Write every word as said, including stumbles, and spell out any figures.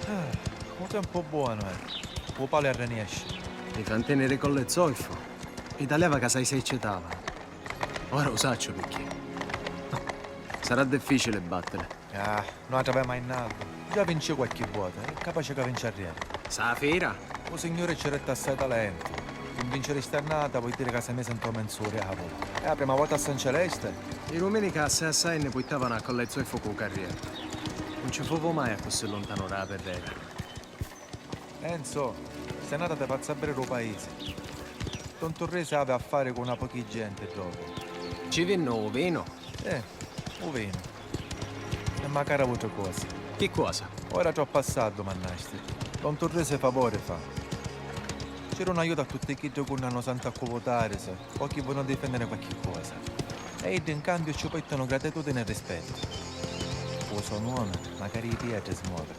Ah, u tempu bonu è. U pali arriniesci. Li fantini ri Colli Zoifu. I taliava ca sai si eccitavanu. Ora u sacciu picchì. Sarà difficili battili. Ah, nuatri avemu a Innaldu. Già vinci qualchi vota, è capaci ca vinci arrieri. Sa fira? U Signuri ci detti assai talentu. Pi vinciri st'annata voi diri ca si misi nto menzuri a vota. È a prima vota a San Celeste? I rumini ca assai assai nni puittavanu a Colli Zoifu cu u carrieru. Nun ci fuvu mai accussì luntanu ra pirrera. Enzo, st'annata ti fazzu aviri ru paisi. Don Turrisi havi a fari cu na pochi genti ddocu. Ci vinnu u vinu? Eh, u vinu. E macari autri cosi. Chi cosa? Ora troppu assai dumannasti. Don Turrisi favori fa. Ci duna aiutu a tutti chiddi cu nn'hannu sentu a cu vutarisi o chi vonnu difenniri qualchi cosa. E iddi in cambiu ci poittanu gratitudini e rispettu. Cu u so nomi, macari i pietri smovi.